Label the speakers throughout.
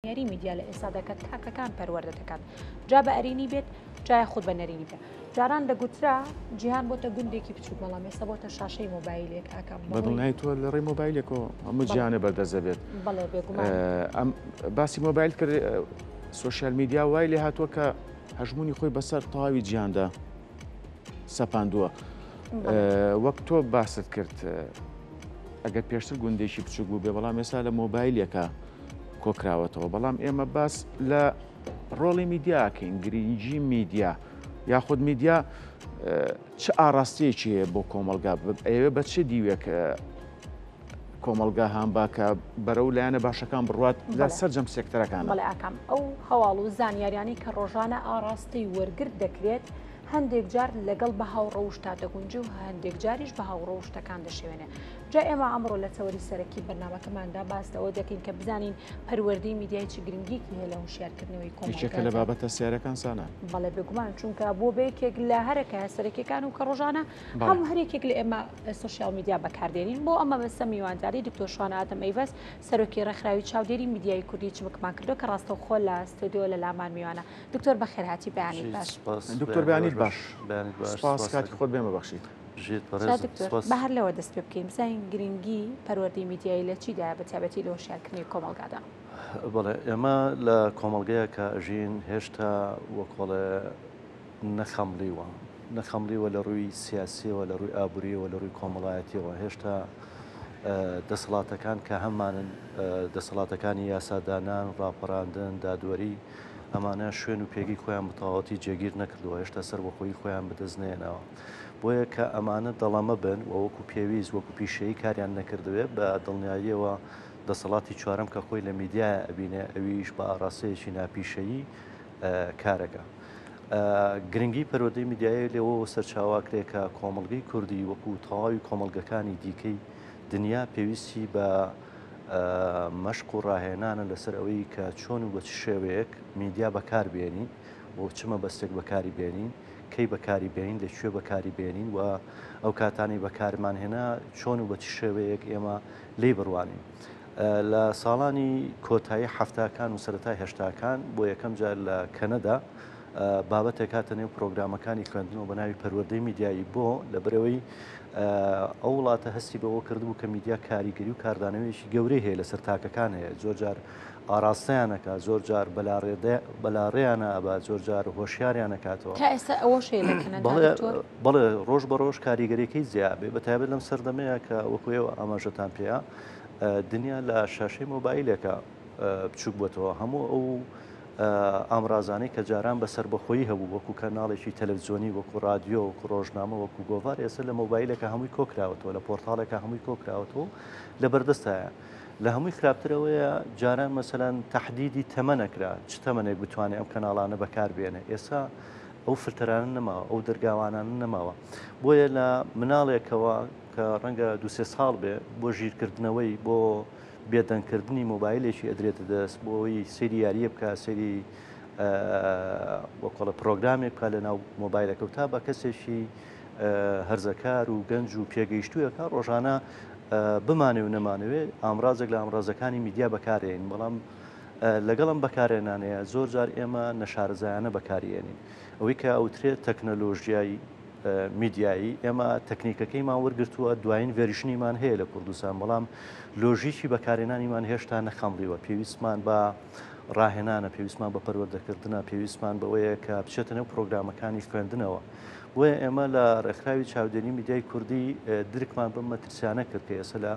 Speaker 1: زانیاری میدیا لە ئێستادا کە تاکەکان پەروەردە دەکات جا بە ئەرینی بێت جا یاخود بە نەرینی بێت جاران دەگوترا جیهان بۆتە گوندێکی بچووک بەڵام ئێستا بۆتە شاشەی مۆبایلێک ئاکام
Speaker 2: بە دڵنیایی تۆ لە ڕێی مۆبایلێکەوە هەموو جیهانە بەردەست دەبێت.
Speaker 1: بەڵێ بێگومان.
Speaker 2: ئەم باسی مۆبایل کرد سۆشیال میدیا وای لێ هاتووە کە هەژموونی خۆی بەسەر تەواوی جیهاندا سەپاندووە. وەک تۆ باست کرد ئەگەر پێشتر گوندێکی بچووک بوو بێ بەڵام ئێستا لە مۆبایلێکە کۆکراوەتەوە بەڵام ئێمە باس لە ڕۆڵی میدیاکەین گرنگی میدیا یاخود میدیا چ ئاراستەیەکی هەیە بۆ کۆمەلگا ئەوێ بە چ دیوێک کۆمەلگا هان با کە بەرەو لایەنە باشەکان بڕوات لە سەرجەم سێکتەرەکان
Speaker 1: بەڵێ ئاکام ئەو هەواڵ و زانیاریانی کە ڕۆژانە ئاراستەی وەرگرت دەکرێت هەندێک جار لەگەڵ بەها و ڕەوشتا دەگونجێ و هەندێک جاریش بەها و ڕەوشتەکان دەشێوێنێ. جا ئێمە ئەمڕۆ لە تەوەری سەرەکی بەرنامەکەماندا باس لەوە دەکەین کە بزانین پەروەردەی میدیای چ گرنگیەکی هەیە لە هۆشیارکردنەوەی
Speaker 2: یەکێکە لە
Speaker 1: کۆمەڵگادا.
Speaker 2: بابەتە سیارەکان سانا.
Speaker 1: بەڵێ بێگومان چونکە بووە بە یەکێک لە هەرە کایە سەرەکیەکان و کە ڕۆژانە
Speaker 2: بەڵێ.
Speaker 1: هەموو هەر یەکێک لە ئێمە سۆشیال میدیا بەکاردێنین. بۆ ئەم مەبەستە میوانداری دکتۆر شوان ئادەم ئەیڤەز سەرۆکی ڕێکخراوی چاودێری میدیایی کوردی چمکمان کردووە کە ڕاستەوخۆ لە ستۆدیۆ لە لامان میوانە. دکتۆر بەخێرهاتی بەیانیت باش.
Speaker 2: دکتۆر بەیانیت باش سوپاس کاتی خۆت بێمە بەخشیت.
Speaker 1: جا دکتۆر با هەر لەوە دەست پێ بکەین بزانین گرنگی پەروەردەی میدیایی لە چیدایە بە تایبەتی لە هۆشیارکردنی کۆمەڵگادا.
Speaker 3: بەڵێ ئێمە لە کۆمەڵگەیەکا ئەژین هێشتا وەکۆڵێ نەخەمڵیوە نەخەمڵیوە لە ڕووی سیاسیەوە لە ڕووی ئابووریەوە لە ڕووی کۆمەڵایەتیەوە هێشتا دەسەڵاتەکان کە هەمانن دەسەڵاتەکانی یاسادانان ڕاپەڕاندن دادوەری ئەمانە شوێن و پێگەی خۆیان بەتەواوەتی جێگیر نەکردووە، هێشتا سەربەخۆیی خۆیان بەدەست نەهێناوە. بۆیە کە ئەمانە دەڵەمە بن و وەکو پێویست، وەکو پیشەیی کاریان نەکردبێ، بە دڵنیاییەوە دەسەڵاتی چوارەم کە خۆی لە میدیایا ئەبینێ، ئەویش بە ئاڕاستەیەکی ناپیشەیی کارەکا. گرنگی پەروەردەی میدیایی لەوەوە سەرچاوە ئەکرێ کە کۆمەڵگەی کوردی وەکو تەواوی کۆمەڵگەکانی دیکەی دنیا پێویستی بە مەشق و ڕاهێنانە لەسەر ئەوەی کە چۆن و بە چ شێوەیەک میدیا بەکار بێنین بۆ چ مەبەستێک بەکاری بێنین، کەی بەکاری بێنین، لە کوێ بەکاری بێنین و ئەو کاتانەی بەکارمان هێنا چۆن و بە چ شێوەیەک ئێمە لێی بڕوانین. لە ساڵانی کۆتایی حەفتاکان و سەرەتای هەشتاکان بۆ یەکەم جار لە کەنەدا بابەتێک هاتە نێو پرۆگرامەکانی خوێندنەوە بە ناوی پەروەردەی میدیایی بۆ لەبەرئەوەی ئەو وڵاتە هەستی بەوە کردبوو کە میدیا کاریگەری و کاردانەوەیەکی گەورەی هەیە لەسەر تاکەکان هەیە زۆر جار ئاراستەیان ئەکا زۆر جار بەلاڕێیانە ئەبا زۆر جار هۆشیاریان ئەکاتەوە.
Speaker 1: تا ئێستا ئەوەش هەیە لە کەنەدا دکتۆر؟
Speaker 3: بەڵێ ڕۆژ بە ڕۆژ کاریگەریەکەی زیاد بێ بە تایبەت لەم سەردەمەیە کە وەکو ئێوە ئاماژەتان پێیە دنیا لە شاشەی مۆبایلێکە بچوک بۆتەوە هەموو ئەو ئامرازانەی کە جاران بە سەربەخۆیی هەبوو وەکو کەناڵێکی تەلەفزیۆنی وەکو ڕادیۆ وەکو ڕۆژنامە وەکو گۆڤار ئێستا لە مۆبایلێکە هەمووی کۆکراوەتەوە لە پۆرتاڵێکە هەمووی کۆکراوەتەوە لە بەردەستایە لە هەمووی خراپتر ئەوەیە جاران مەسەلەن تەحدیدی تەمەن ئەکرا چ تەمەنێک بتوانێ ئەم کەناڵانە بەکار بێنێ ئێستا ئەو فلتەرانە نەماوە ئەو دەرگاوانانە نەماوە بۆیە لە مناڵێکەوە کە ڕەنگە دوسێ ساڵ بێ بۆ ژیرکردنەوەی بۆ بێدەنگکردنی مۆبایلێکی ئەدرێتە دەست بۆ ئەوەی سەیری یارییە بکە سەیری وەکۆڵە پرۆگرامێک بکە لە ناو مۆبایلەکە و تا بە کەسێکی هەرزەکار و گەنج و پێگەیشتوویەکە ڕۆژانە بمانەوێ و نەمانەوێ ئامرازێک لە ئامرازەکانی میدیا بەکارێنین بەڵام لەگەڵم بەکارێنانەیە زۆر جار ئێمە نەشارەزایانە بەکاریێنین ئەوەی کە ئەوترێت تەکنەلۆژیای میدیایی، ئێمە تەکنیکەکەیمان وەرگرتووە، دوایین version یمان هەیە لە کوردستان، بەڵام لۆژیکی بەکارهێنانیمان هێشتا نەخەمڵیوە، پێویستمان بە ڕاهێنانە، پێویستمان بە پەروەردەکردنە، پێویستمان بەوەیە کە بچێتە نێو پرۆگرامەکانی خوێندنەوە. بۆیە ئێمە لە ڕێکخراوی چاودێری میدیای کوردی درکمان بەم مەترسیانە کرد کە ئێستا لە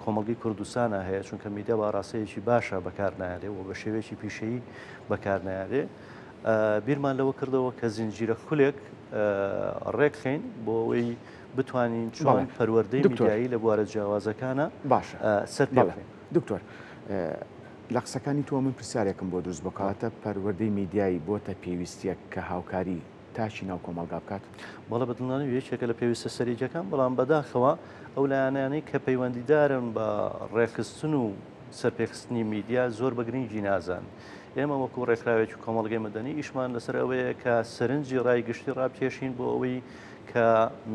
Speaker 3: کۆمەڵگەی کوردستانا هەیە، چونکە میدیا بە ئاڕاستەیەکی باشە بەکار نایەرێ و بە شێوەیەکی پیشەیی بەکار نایەرێ. بیرمان لەوە کردەوە کە زنجیرە خولێک ڕێکخەین بۆ ئەوەی بتوانین چۆن پەروەردەی میدیایی لە بوارە جیاوازەکانە
Speaker 2: باشە
Speaker 3: سەر پێ بخەین.
Speaker 2: دکتۆر لە قسەکانی تۆ من پرسیارێکم بۆ دروست بوو کەواتە پەروەردەی میدیایی بۆتە پێویستیەک کە هاوکاری تاکی ناو کۆمەڵگا بکات؟
Speaker 3: بەڵێ بە دڵنیایی یەکێکە لە پێویستە سەرەکیەکان، بەڵام بەداخەوە ئەو لایەنانەی کە پەیوەندیدارن بە ڕێکخستن و سەرپێخستنی میدیا زۆر بە گرنگی نازانن. ئێمە وەکو ڕێکخراوێکی کۆمەڵگەی مەدەنی ئیشمان لەسەر ئەوەیە کە سەرنجی ڕای گشتی ڕابکێشین بۆ ئەوەی کە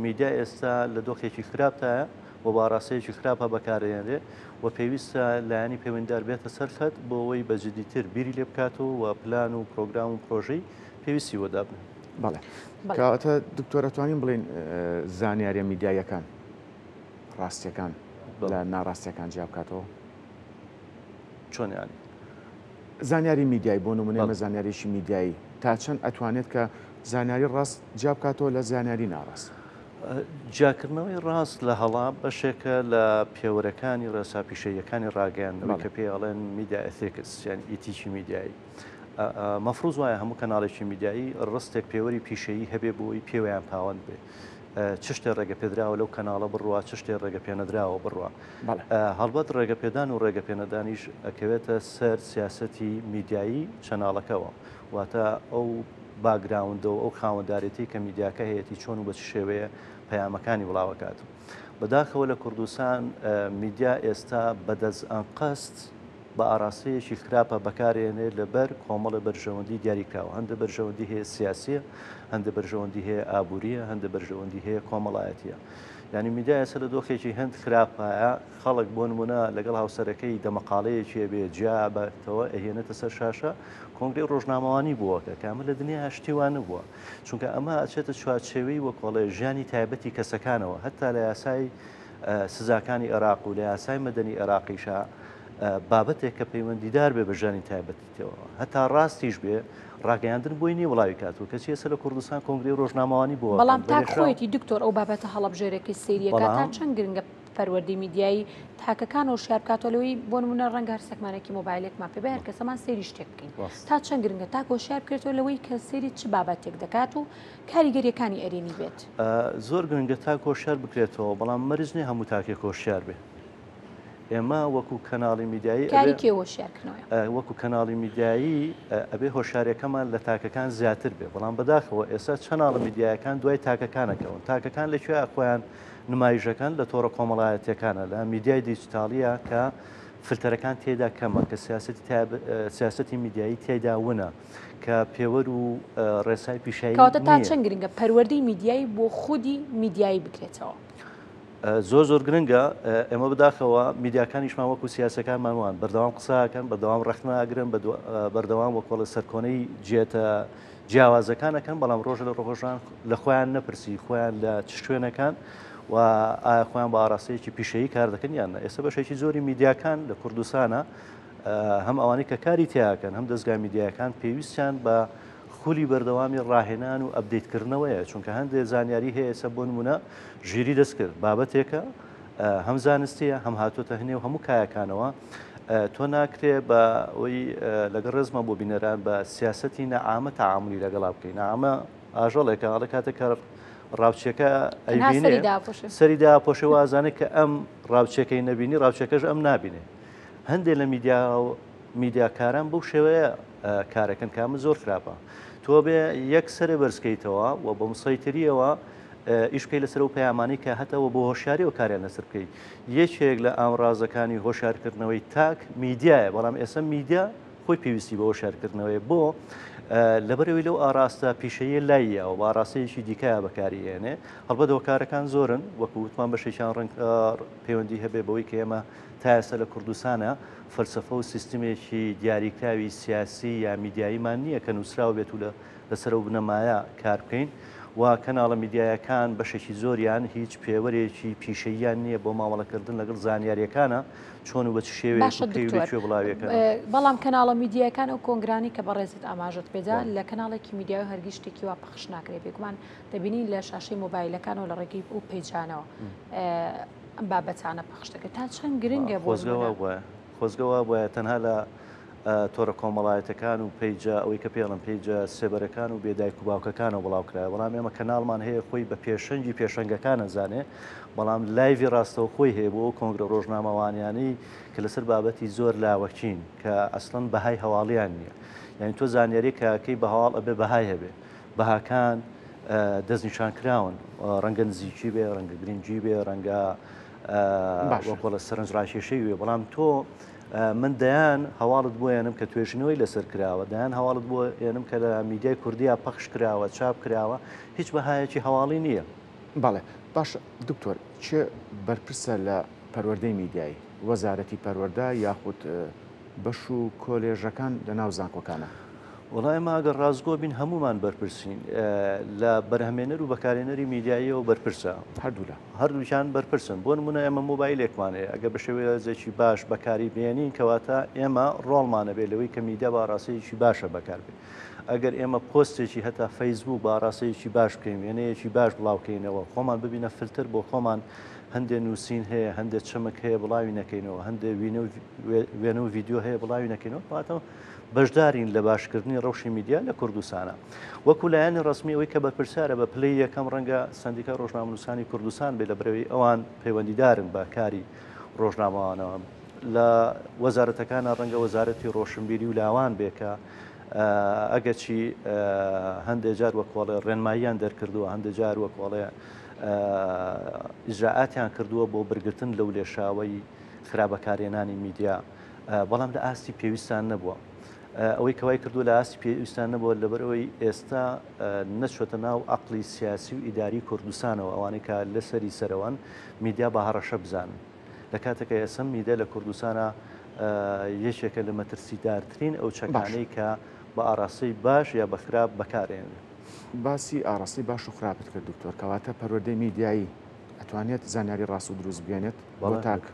Speaker 3: میدیا ئێستا لە دۆخێکی خراپدایە و بە ئاڕاستەیەکی خراپە بەکارئێنرێ و پێویستە لایەنی پەیوەندیدار بێتە سەر خەت بۆ ئەوەی بە جدیتر بیری لێ بکاتەوە و پلان و پرۆگرام و پرۆژەی پێویستی بۆ دابنێن.
Speaker 2: بەڵێ کەواتە دکتۆر ئەتوانین بڵێین زانیاریە میدیاییەکان ڕاستیەکان لە ناڕاستیەکان جیا بکاتەوە؟
Speaker 3: چۆن یانی؟
Speaker 2: زانیاری میدیایی بۆ نمونە ئێمە زانیاریی میدیایی تا چەند ئەتوانێت کە زانیاری ڕاست جیا بکاتەوە لە زانیاری ناڕاست؟
Speaker 3: جیاکردنەوەی ڕاست لە هەڵە بەشێکە لە پێوەرەکانی ڕێسا پیشەییەکانی ڕاگەیاندنەوەی کە پێی ئەڵێن media ethics یان ئیتیکی میدیایی. مەفروز وایە هەموو کەناڵێکی میدیایی ڕستێک پێوەری پیشەیی هەبێ بۆ ئەوەی پێوەیان پاوەند بێ. چ شتێ ڕێگەپێدراوە لەو کەناڵە بڕوا، چ شتێ ڕێگەپێنەدراوە بڕوا. هەڵبەت ڕێگەپێدان و ڕێگەپێنەدانیش ئەکەوێتە سەر سیاسەتی میدیایی چەناڵەکەوە. واتە ئەو باکگراوندە و ئەو خاوەندارێتیەی کە میدیاکە هەیەتی چۆن و بە چ شێوەیە پەیامەکانی بڵاوەکات. بەداخەوە لە کوردستان میدیا ئێستا بە دەست ئەنقەست بە ئاراستەیەکی خراپە بەکارێنێ لەبەر کۆمەڵە بەرژەوەندی دیاریکراوە. هەندە بەرژەوەندی هەیە سیاسیە، هەندە بەرژەوەندی هەیە ئابووریە، هەندە بەرژەوەندی هەیە کۆمەڵایەتیە. یعنی میدیا ئێستا لە دۆخێکی هەند خراپایە، خەڵک بۆ نمونە لەگەڵ هاوسەرەکەی دەمەقاڵەیەکی ئەبێ جیا بەتەوە ئەهێنێتە سەر شاشە، کۆنگرەی ڕۆژنامەوانی بووەکە کە ئەمە لە دنیا شتی وا نەبووە، چونکە ئەمە ئەچێتە چوارچێوەی وەکۆڵێ ژیانی تایبەتی کەسەکانەوە، هەتا لە یاسای سزاکانی عێراق و لە یاسای مەدەنی عێراقیشا بابەتێک کە پەیوەندیدار بێ بە ژیانی تایبەتیتەوە هەتا ڕاستیش بێ ڕاگەیاندن بۆی نییە وڵاوی کاتوە کەچی ئێستا لە کوردستان کۆنگرەی ڕۆژنامەوانی بووە
Speaker 1: بەڵام تاک خۆیەتی دکتۆر ئەو بابەتە هەڵەبژێرێکی سەیریەکە تا چەند گرنگە پەروەردەی میدیایی تاکەکان هۆشیار بکاتەوە لەوەی بۆ نمونە ڕەنگە هەر سەکمانێکی مۆبایلێکمان پێ بێ هەر کەسەمان سەیری شتێک بکەین تا چەند گرنگە تاک هۆشیار بکرێتەوە لەوەی کە سەیری چ بابەتێک دەکات و کاریگەریەکانی ئەرێنی بێت.
Speaker 3: زۆر گرنگە تاک هۆشیار بکرێتەوە بەڵام مەرج نیە هەموو تاکێک هۆشیار بێ ئێمە وەکو کەناڵی میدیایی
Speaker 1: کاری کێ هۆشیارکردنەوەیە؟
Speaker 3: وەکو کەناڵی میدیایی ئەبێ هۆشیاریەکەمان لە تاکەکان زیاتر بێ بەڵام بەداخەوە ئێستا چەناڵە میدیایەکان دوای تاکەکانەکەون تاکەکان لە کوێ خۆیان نمایشەکان لە تۆڕە کۆمەڵایەتیەکانە لە میدیای دیجیتاڵیە کە فلتەرەکان تێدا کەمە کە سیاسەتی سیاسەتی میدیایی تێدا ونە کە پێوەر و ڕێسای پیشایی
Speaker 1: کەواتە تا چەند گرنگە پەروەردەی میدیایی بۆ خودی میدیایی بکرێتەوە؟
Speaker 3: زۆر زۆر گرنگە ئێمە بەداخەوە میدیاکانیشمان وەکو سیاسەکانمان وان بەردەوام قساکەن بەردەوام ڕەخنە ئەگرن بەردەوام وەکۆڵە سەرکۆنەی جێتە جیاوازەکان ئەکەن، بەڵام ڕۆژە لە ڕۆژان لە خۆیان نەپرسی خۆیان لە چ شوێنەکان و ئایا خۆیان بە ئاراستەیەکی پیشەیی کار دەکەن یان نا. ئێستا بەشێکی زۆری میدیاکان لە کوردستانە هەم ئەوانەی کە کاری تیاکەن هەم دەزگا میدیایەکان پێویستیان بە خولی بەردەوامی ڕاهێنان و ئەپدەیتکردنەوەیە، چونکە هەندێک زانیاری هەیە ئێستا بۆ نمونە ژیری دەستکرد بابەتێکە هەم زانستیە هەم هاتۆتە هەنێو هەموو کایەکانەوە تۆ ناکرێ بە ئەوی لەگەڵ ڕێزمە بۆ بینەران بە سیاسەتی نەعامە تەعامولی لەگەڵا بکەی نەعامە ئاژەڵێکە ئەڵێ کاتێک کە ڕاوچیەکە ئەیبینێ سەری داپۆشێ وازانێت کە ئەم ڕاوچەکەی نەبینی ڕاوچەکەش ئەم نابینێ هەندێک لە میدیا میدیاکاران بەو شێوەیە کارەکەن کە ئەمە زۆر خراپە تۆ بێ یەک سەرێ بەرزکەیتەوە و بە مسەیتریەوە ئیش بکەی لەسەر ئەو پەیامانەی کە هەتەوە بۆ هۆشیاریەوە کاریان لەسەر بکەی. یەکێک لە ئامڕازەکانی هۆشیارکردنەوەی تاک میدیایە، بەڵام ئێستا میدیا خۆی پێویستی بە هۆشیارکردنەوەیە. بۆ؟ لەبەرئەوەی لەو ئاراستە پیشەییە لای یاوە، بە ئاراستەیەکی دیکەیا بەکاری ئێنێ. هەڵبەت هۆکارەکان زۆرن، وەکو وتمان بەشێکیان ڕەنگ پەیوەندی هەبێ بەوەی کە ئێمە تا ئێستا لە کوردستانە فەلسەفە و سیستمێکی دیاریکراوی سیاسی یا میدیاییمان نییە کە نووسراو بێت و لە لەسەر ئەو بنەمایە کار بکەین و کەناڵە میدیایەکان بەشێکی زۆریان هیچ پێوەرێکی پیشەییان نییە بۆ مامەڵەکردن لەگەڵ زانیارییەکانە چۆن و بە چ شێوەیەک
Speaker 1: باشە
Speaker 3: و کەی و لە
Speaker 1: دکتۆر
Speaker 3: کوێ بڵاویەکەنەوە.
Speaker 1: بەڵام کەناڵە میدیایەکان ئەو کۆنگرانەی کە بەڕێزت ئاماژەت پێدا لە کەناڵێکی میدیایی هەرگیز شتێکی وا پەخش ناکرێت بێگومان دەبینین لە شاشەی مۆبایلەکانەوە لە ڕێگەی ئەو پەیجانەوە ئەم بابەتانە پەخش دەکرێت تا چەند گرنگە بۆ
Speaker 3: خۆزگە
Speaker 1: نمونە
Speaker 3: وا بوایە خۆزگە وا بوایە تەنها لە تۆڕە کۆمەڵایەتەکان و پەیجە ئەوەی کە پێڵم پەیجە سێبەرەکان و بێ دایک و باوکەکانەوە بڵاو کرایە بەڵام ئێمە کەناڵمان هەیە خۆی بە پێشەنگی پێشەنگەکان ئەزانێ بەڵام live ی ڕاستەوخۆی هەیە بۆ ئەو کۆنگرە ڕۆژنامەوانیانەی کە لەسەر بابەتی زۆر لاوەکین کە ئەسڵەن بەهای هەواڵیان نییە یعنی تۆ زانیاری کە کەی بە هەواڵ ئەبێ بەهای هەبێ بەهاکان دەستنیشان کراون ڕەنگە نزیکی بێ ڕەنگە گرنگی بێ ڕەنگە وەکۆڵە سەرنجڕاکێشەی بێ بەڵام تۆ من دەیان هەواڵت بۆ ێنم کە توێژینەوەی لەسەر کراوە، دەیان هەواڵت بۆ ێنم کە لە میدیای کوردیا پەخش کراوە، چاپ کراوە، هیچ بەهایەکی هەواڵی نییە.
Speaker 2: بەڵێ باشە دکتۆر کێ بەرپرسە لە پەروەردەی میدیایی؟ وەزارەتی پەروەردە یاخود بەش و کۆلێژەکان لە ناو زانکۆکانە؟
Speaker 3: وەڵا ئێمە ئەگەر ڕاستگۆ بین هەموومان بەرپرسین لە بەرهەمێنەر و بەکارێنەری میدیاییەوە بەرپرسە
Speaker 2: هەردوولا
Speaker 3: هەردووکیان بەرپرسن بۆ نمونە ئێمە مۆبایلێکمان هەیە ئەگەر بە شێوەیەکی باش بەکاری بێنین کەواتە ئێمە ڕۆڵمانە بێ لەوەی کە میدیا بە ئاڕاستەیەکی باشە بەکاربێ ئەگەر ئێمە پۆستێکی هەتا فەیسبوک بە ئاڕاستەیەکی باش بکەین وێنەیەکی باش بڵاوکەینەوە خۆمان ببینە فلتەر بۆ خۆمان هەندێ نووسین هەیە هەندێ چەمک هەیە بڵاوی نەکەینەوە هەندێ وێنە و ڤیدیۆ هەیە بڵاوی نەکەینەوە کەواتە بەشدارین لە باشکردنی ڕەوشی میدیا لە کوردستانە. وەکو لایەنی ڕەسمی ئەوەی کە بەرپرسیارە بە پلەی یەکەم ڕەنگە سەندیکای ڕۆژنامەنووسانی کوردستان بێت لەبەرئەوەی ئەوان پەیوەندیدارن بە کاری ڕۆژنامەوانەوە. لە وەزارەتەکانە ڕەنگە وەزارەتی ڕۆشنبیری و لاوان بێ کە ئەگەرچی هەندێ جار وەکۆڵێ ڕێنماییان دەرکردووە هەندێ جار وەکۆڵێ ئیجرائاتیان کردووە بۆ بەرگرتن لەو لێشاوەی خراپ بەکارهێنانی میدیا بەڵام لە ئاستی پێویستان نەبووە. ئەوەی کە وای کردووە لە ئاستی پێویستان نەبووە لەبەرئەوەی ئێستا نەچووەتە ناو عەقڵی سیاسی و ئیداری کوردستانەوە ئەوانەی کە لەسەری سەرەوەن میدیا بە هەڕەشە بزانن لە کاتێکە ئێستا میدیا لە کوردستانە یەکێکە لە مەترسیدارترین ئەو چەکانەی کە بە ئاراستەی باش یا بە خراپ بەکارێنرێت.
Speaker 2: باسی ئاڕاستەی باش و خراپت کرد دکتۆر، کەواتە پەروەردەی میدیایی ئەتوانێت زانیاری ڕاست و دروست بگەێنێت بۆ تاک؟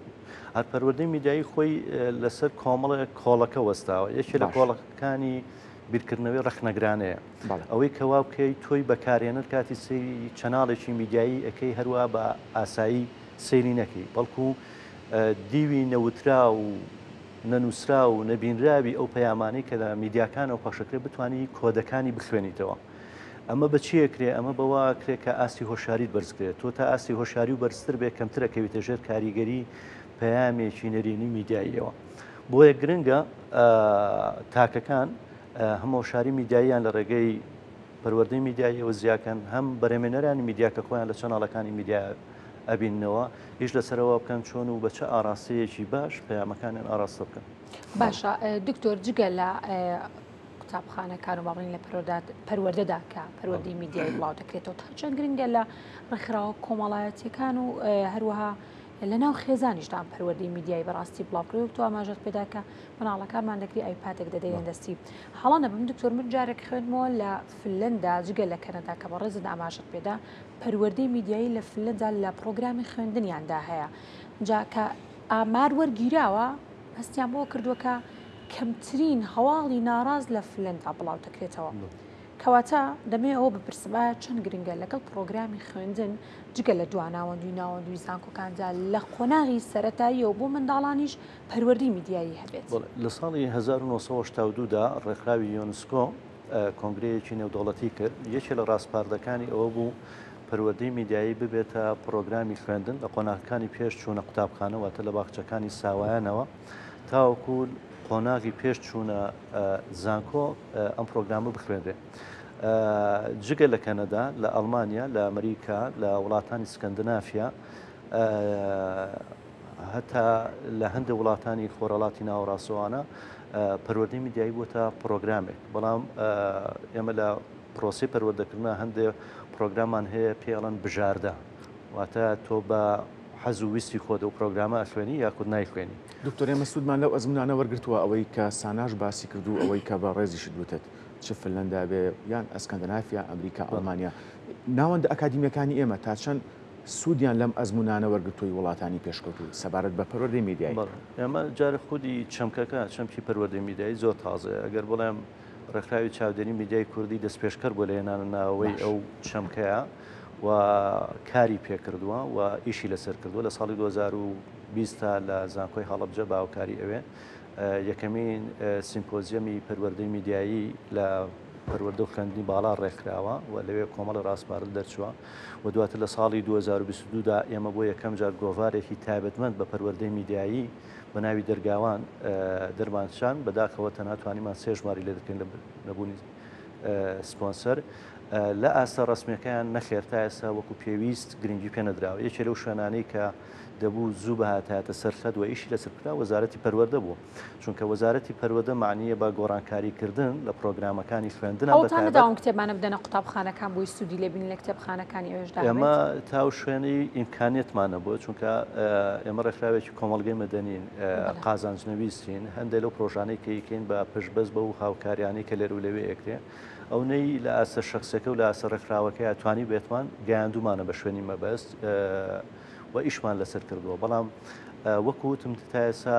Speaker 3: هەر پەروەردەی میدیایی خۆی لەسەر کۆمەڵێک کۆڵەکە وەستاوە، یەکێ لە کۆڵەکانی بیرکردنەوەی ڕەخنەگرانەیە، ئەوەی کە وا بکەی تۆی بەکارهێنەر کاتی سەیری چەناڵێکی میدیایی ئەکەی هەروا بە ئاسایی سەیری نەکەی، بەڵکو دیوی نەوتراو و نەنووسراو و نەبینراوی ئەو پەیامانەی کە لە میدیاکانەوە پەخشەکرێت بتانی کۆدەکانی بخوێنیتەوە. ئەمە بە چی ئەکرێ؟ ئەمە بەوە ئەکرێ کە ئاستی هۆشیاریت بەرز کرێت. تۆ تا ئاستی هۆشیاری و بەرزتر بێ کەمتر ئەکەویتە ژێر کاریگەری پەیامێکی نەرێنی میدیاییەوە. بۆیە گرنگە تاکەکان هەم هۆشاری میدیاییان لە ڕێگەی پەروەردەی میدیاییەوە زیاکەن، هەم بەرهەمێنەرانی میدیا کە خۆیان لە چەناڵەکانی میدیا ئەبیننەوە، ئیش لەسەرەوە بکەن چۆن و بە چ ئاڕاستەیەکی باش پەیامەکانیان ئاڕاستە بکەن.
Speaker 1: باشە دکتۆر جگە لە قوتابخانەکان و با بڵێین لە پەروەردەدا کە پەروەردەی میدیایی بڵاو دەکرێتەوە تا چەند گرنگە لە ڕێکخراوە کۆمەڵایەتیەکان و هەروەها لە ناو خێزانیشدا پەروەردەی میدیایی بەڕاستی بڵاو بکرێت تۆ ئاماژەت پێدا کە مناڵەکانمان دەکری ئایپادێک دەدەینە دەستی هەڵە نەبم دکتۆر من جارێک خوێندمەوە لە فنلەندا جگە لە کەنەدا کە بەڕێزت ئاماژەت پێدا پەروەردەی میدیایی لە فنلەندا لە پرۆگرامی خوێندنیاندا هەیە جا کە ئامار وەرگیراوە هەستیان بەوە کردووە کە کەمترین هەواڵی ناڕاست لە فنلەندا بڵاو دەکرێتەوە. کەواتە دەمەوێ ئەوە بپرسم ئایا چەند گرنگە لەگەڵ پڕۆگرامی خوێندن جگە لە دواناوەندی و ناوەندوی زانکۆکاندا لە قۆناغی سەرەتاییەوە بۆ منداڵانیش پەروەردەی میدیایی هەبێت؟
Speaker 3: بەڵێ، لە ساڵی 1982 دا ڕێکخراوی یۆنسکۆ کۆنگرەیەکی نێودەوڵەتی کرد، یەکێ لە ڕاسپاردەکانی ئەوە بوو پەروەردەی میدیایی ببێتە پڕۆگرامی خوێندن لە قۆناغەکانی پێش چوونە قوتابخانە واتە لە باخچەکانی ساوایانەوە تاوەکو قۆناغی پێش چوونە زانکۆ ئەم پرۆگرامە بخوێنرێ. جگە لە کەنەدا، لە ئەڵمانیا، لە ئەمریکا، لە وڵاتانی سکەندنافیا، هەتا لە هەندێک وڵاتانی خۆرهەڵاتی ناوەڕاستەوانە پەروەردەی میدیایی بووەتە پرۆگرامێک، بەڵام ئێمە لە پرۆسەی پەروەردەکردنا هەندێ پرۆگرامان هەیە پێی ئەڵێن بژاردە، واتە تۆ بە حەز و ویستی خۆت ئەو پرۆگرامە ئەخوێنی یاخود نایخوێنی.
Speaker 2: دکتۆر ئێمە سوودمان لەو ئەزموونانە وەرگرتووە ئەوەی کە ساناش باسی کرد و ئەوەی کە بەڕێزیشت وتت چ فنلەندا بێ یان ئەسکەندەنافیا، ئەمریکا، ئەڵمانیا، ناوەندە ئەکادیمییەکانی ئێمە تا چەند سوودیان لەم ئەزموونانە وەرگرتووەی وڵاتانی پێشکەوتوو سەبارەت بە پەروەردەی میدیایی؟
Speaker 3: بەڵێ ئێمە جارێ خودی چەمکەکە، چەمکی پەروەردەی میدیایی زۆر تازەیە، ئەگەر بڵێم ڕێکخراوی چاودێری میدیای کوردی دەستپێشکەر بووە لە هێنانە ناوەوەی ئەو چەمکەیە و کاری پێکردووە و ئیشی لەسەر کردووە لە ساڵی 2020 تا لە زانکۆی هەڵەبجە بە هاوکاری ئەوێ یەکەمین سیمپۆزیەمی پەروەردەی میدیایی لە پەروەردە و خوێندنی باڵا ڕێکخراوە و لەوێ کۆمەڵی ڕاسپاردە دەرچووە و دواتر لە ساڵی 2022 دا ئێمە بۆ یەکەم جار گۆڤارێکی تایبەتمەند بە پەروەردەی میدیایی بە ناوی دەرگاوان دەرمان چان، بەداخەوە تەنها توانیمان سێ ژماری لێ دەرکەین لە نەبوونی سپۆنسەر. لە ئاستە ڕەسمیەکەیان نەخێر تا ئێستا وەکو پێویست گرنگی پێ نەدراوە. یەکێ لەو شوێنانەی کە دەبوو زوو بهاتایەتە سەر خەت و ئیشی لەسەر بکرا وەزارەتی پەروەردە بوو. چونکە وەزارەتی پەروەردە مەعنییە بە گۆڕانکاری کردن لە پرۆگرامەکانی خوێندنا بە
Speaker 1: هەوڵتان
Speaker 3: تایبەت.
Speaker 1: نەداوە ئەم کتێبانە بدەنە قوتابخانەکان بۆی سوودی لێ بینن لە کتێبخانەکانی ئەوێشدا هەبێت؟
Speaker 3: ئێمە تا ئەو شوێنەی ئیمکانیەتمان نەبووە، چونکە ئێمە ڕێکخراوێکی کۆمەڵگەی مەدەنین، قازانجنەویستین، هەندێک لەو پرۆژانەی کە ئەیکەین بە پشتبەست بەو هاوکاریانەی کە لێرە و لەوێ ئەکرێ، ئەونەی لە ئاستە شەخسیەکە و لە ئاستە ڕێکخراوەکەیا توانیبێتمان گەیاندوومانە بە شوێنی مەبەست و ئیشمان لەسەر کردووە بەڵام وەکو وتم تا ئێستا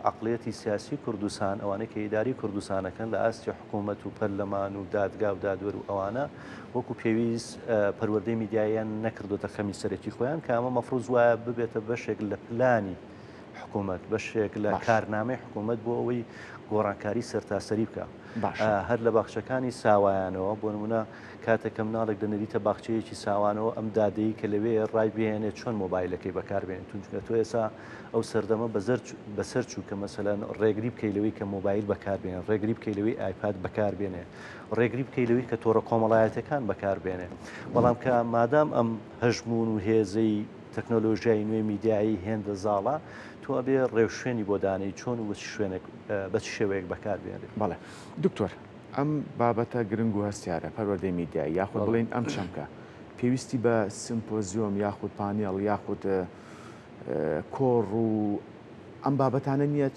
Speaker 3: عەقڵیەتی سیاسی کوردستان ئەوانەی کە ئیداری کوردستانەکەن لە ئاستی حکوومەت و پەرلەمان و دادگا و دادوەر و ئەوانە وەکو پێویست پەروەردەی میدیاییان نەکردوتە خەمی سەرەکی خۆیان کە ئەمە مەفروز وایە ببێتە بەشێک لە پلانی حکوومەت بەشێک لە کارنامەی حکوومەت بۆ ئەوەی گۆڕانکاری سەرتاسەری بکە.
Speaker 2: باشە.
Speaker 3: هەر لە باخچەکانی ساوایانەوە، بۆ نموونە کاتێک کە مناڵێک دەنێریتە باخچەیەکی ساوانەوە ئەم دادەی کە لەوێیە ڕای بهێنێت چۆن مۆبایلەکەی بەکار بێنێت چونکە تۆ ئێستا ئەو سەردەمە بەزەر بەسەر چوو کە مەسەلەن ڕێگری بکەی لەوەی کە مۆبایل بەکار بێنێ ڕێگری بکەی لەوەی ئایپاد بەکار بێنێ ڕێگری بکەی لەوەی کە تۆڕە کۆمەڵایەتەکان بەکار بێنێ بەڵام کە مادام ئەم هەژموون و هێزەی تەکنۆلۆژیای نوێی میدیایی هێندە زاڵە تۆ ئەبێ ڕێوشوێنی بۆ دانێی چۆن و بە چ شوێنێک بە چ شێوەیەک بەکار بێنرێت.
Speaker 2: بەڵێ دکتۆر ئەم بابەتە گرنگ و هەستیارە پەروەردەی میدیایی یاخود بڵێین ئەم چەمکە پێویستی بە سمپۆزیۆم یاخود پانێڵ یاخود کۆڕ و ئەم بابەتانە نییە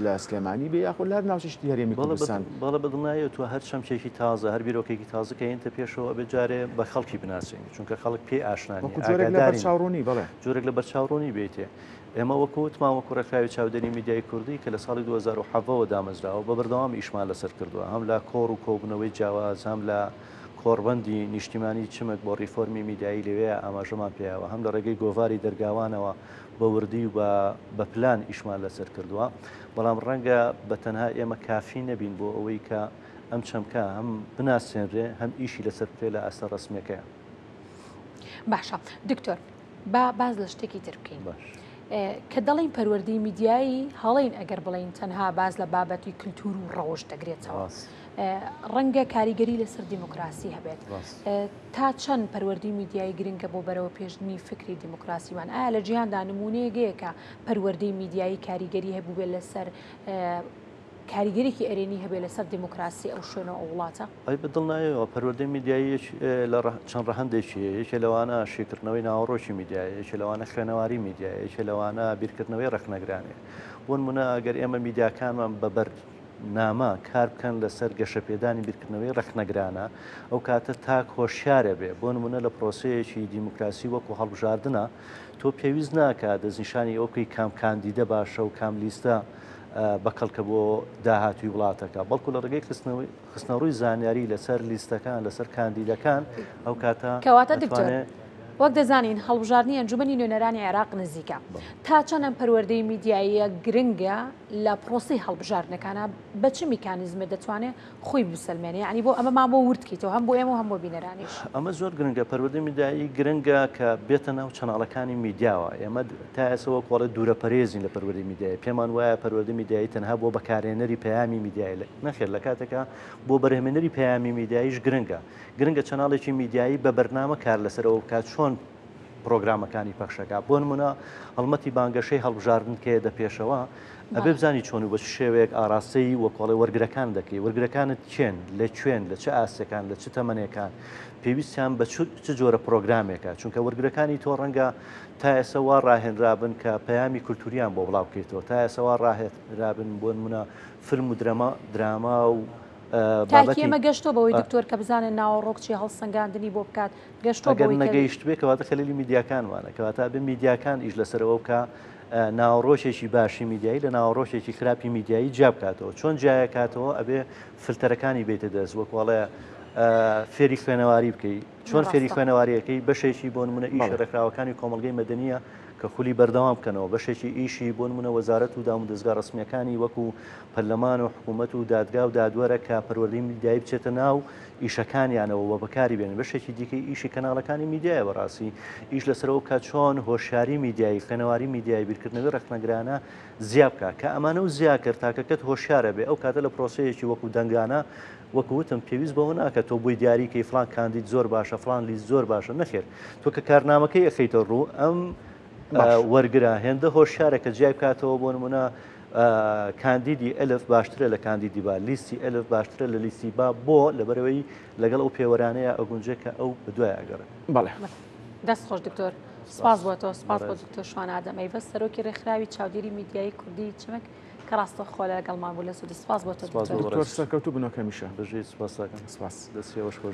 Speaker 2: لە سلێمانی بێ یاخود لە هەر ناوچەیەکی هەرێمی کوردستان؟
Speaker 3: بەڵێ بەدڵنیاییەوە تۆ هەر چەمکێکی تازە هەر بیرۆکێکی تازە کە هێنتە پێشەوە ئەبێ جارێ بە خەڵکی بناسێنی چونکە خەڵک پێی ئاشنا نییە
Speaker 2: وەکو جۆرێک لە بەرچاوڕوونی بەڵێ
Speaker 3: جۆرێک لە بەرچاوڕوونی بێتێ ئێمە وەکو وتمان وەکو ڕێکخراوی چاودێری میدیای کوردی کە لە ساڵی 2017 وە دامەزراوە بە بەردەوام ئیشمان لەسەر کردووە هەم لە کۆڕ و کۆبوونەوەی جیاواز هەم لە کۆڕبەندی نیشتیمانی چمک بۆ ڕیفۆرمی میدیایی لەوێ ئاماژەمان پێیاوە هەم لە ڕێگەی گۆڤاری دەرگاوانەوە بە وردی و بە پلان ئیشمان لەسەر کردووە بەڵام ڕەنگە بە تەنها ئێمە کافی نەبین بۆ ئەوەی کە ئەم چەمکە هەم بناسێنرێ هەم ئیشی لەسەر بکرێ لە ئاستە ڕەسمیەکەیا.
Speaker 1: باشە دکتۆر با باس لە شتێکی تر بکەین. کە دەڵێین پەروەردەی میدیایی هەڵەین ئەگەر بڵێین تەنها باس لە بابەتی کلتور و ڕەوشت دەگرێتەوە. ڕەنگە کاریگەری لەسەر دیموکراسی هەبێت. تا چەند پەروەردەی میدیایی گرنگە بۆ بەرەوە پێشبردنی فکری دیموکراسیمان؟ ئایا لە جیهاندا نموونەیەک هەیە کە پەروەردەی میدیایی کاریگەری هەبووبێت لەسەر کاریگەریی ئەرێنی هەبێت لەسەر دیموکراسی ئەو شوێنە و ئەو وڵاتە؟
Speaker 3: ئەی بە دڵنیایەوە پەروەردەی میدیایی لە چەند ڕەهەندێکی هەیە، یەکێ لەوانە شیکردنەوەی ناوەڕۆکی میدیایە، یەکێ لەوانە خوێنەواری میدیایە، یەکێ لەوانە بیرکردنەوەی ڕەخنەگرانەیە. بۆ نموونە ئەگەر ئێمە میدیاکانمان بە بەرنامە کار بکەن لەسەر گەشەپێدانی بیرکردنەوەی ڕەخنەگرانە، ئەو کاتە تاک هۆشیارە بێ. بۆ نموونە لە پرۆسەیەکی دیموکراسی وەکوو هەڵبژاردنە تۆ پێویست ناکا دەستنیشانی ئەوە بکەی کام کاندیدە باشە و کام لیستە بەکەڵکە بۆ داهاتووی وڵاتەکە، بەڵکو لە ڕێگەی خستنەڕووی زانیاری لەسەر لیستەکان، لەسەر کاندیدەکان، ئەو کاتە
Speaker 1: کەواتە دکتۆر وەک دەزانین هەڵبژاردنی ئەنجومەنی نوێنەرانی عێراق نزیکە، تا چەند ئەم پەروەردەی میدیاییە گرنگە لە پرۆسەی هەڵبژاردنەکانا، بە چ میکانیزمێ دەتوانێ خۆی بسەلمێنێ یانی بۆ ئەمەمان بۆ ورد کەیتەوە هەم بۆ ئێمە و هەم بۆ بینەرانیش.
Speaker 3: ئەمە زۆر گرنگە پەروەردەی میدیایی گرنگە کە بێتە ناو چەناڵەکانی میدیاوە ئێمە تا ئێستا وەک وەڵێ دوورەپەرێزین لە پەروەردەی میدیایی پێمان وایە پەروەردەی میدیایی تەنها بۆ بەکارهێنەری پەیامی میدیایی نەخێر لە کاتێکا بۆ بەرهەمێنەری پەیامی میدیاییش گرنگە گرنگە چەناڵێکی میدیایی بە بەرنامە کار لەسەر ئەوە بکات چۆن پرۆگرامەکانی پەخشەکە بۆ نمونە هەڵمەتی بانگەشەی هەڵبژاردن کە دە پێشەوە ئەبێ بزانی چۆن و بە چ شێوەیەک ئاراستەی وەکۆڵێ وەرگرەکان دەکەی وەرگرەکانت کێن لە کوێن لە چ ئاستەکان لە چ تەمەنێکان پێویستیان بە چ جۆرە پرۆگرامێکە چونکە وەرگرەکانی تۆ ڕەنگە تا ئێستا وا ڕاهێنرابن کە پەیامی کولتوریان بۆ بڵاو بکەیتەوە تا ئێستا وا ڕاهێنرابن بۆ نمونە فیلم و درەما دراما و
Speaker 1: تاکی ئێمە گەشتۆ بەوەی دکتۆر کە بزانێت ناوەڕۆک چی هەڵسەنگاندنی بۆ بکات گەشتۆ
Speaker 3: ئەگەر نەگەیشتبێ کەواتە خەلیلی میدیاکانمانە کەواتە ئەبێ میدیاکان ئیش لەسەر ئەوە بکا ناوەڕۆکێکی باشی میدیایی لە ناوەڕۆکێکی خراپی میدیایی جیا بکاتەوە چۆن جیایەکاتەوە ئەبێ فلتەرەکانی بێتە دەست وەکوڵێ فێری خوێنەواری بکەی چۆن فێری خوێنەواریەکەی بەشێکی بۆ نمونە ئیش ڕێکخراوەکانی کۆمەڵگەی مەدەنیە. کە خولی بەردەوام بکەنەوە، بەشێکی ئیشی بۆ نموونە وەزارەت و دامودەزگا ڕەسمییەکانی وەکو پەرلەمان و حکوومەت و دادگا و دادوەرە کە پەروەردەی میدیایی بچێتە ناو ئیشەکانیانەوە و بەکاری بێنن، بەشێکی دیکەی ئیشی کەناڵەکانی میدیایە بەڕاستی ئیش لەسەر ئەوە بکات چۆن هۆشیاری میدیایی، خوێنەواری میدیایی، بیرکردنەوەی ڕەخنەگرانە زیا بکات، کە ئەمانە و زیا کرد تاکەکەت هۆشیارە بێ ئەو کاتە لە پرۆسەیەکی وەکو دەنگدانە وەکو وتم پێویست بەوە ناکات تۆ بۆی دیاری کەی فڵان کاندید زۆر باشە فڵان لیست زۆر باشە نەخێر تۆ کە کارنامەکەی ئەخەیتە ڕوو ئەم وەرگرە هێندە هۆشیارە کە جیای بکاتەوە بۆ نمونە کاندیدی ئەلف باشترە لە کاندیدی با لیستی ئەلف باشترە لە لیستی با بۆ لەبەرەوەی لەگەڵ ئەو پێوەرانەیە ئەگونجێ کە ئەو بەدوای ئەگەڕێ.
Speaker 2: بەڵێ.
Speaker 1: دەست خۆش دکتۆر. سپاس بۆ تۆ سپاس بۆ دکتۆر شوان ئادەم ئەیڤەز سەرۆکی ڕێکخراوی چاودێری میدیایی کوردی چمک کە ڕاستەوخۆ لەگەڵمان بوو لە سوودی سپاس بۆ تۆ دکتۆر.
Speaker 2: دکتۆر سەرکەوتوو بن وەک هەمیشە.
Speaker 3: بژیت سپاس دەکەم.
Speaker 2: سپاس.
Speaker 3: دەستی ئێوەش خۆش.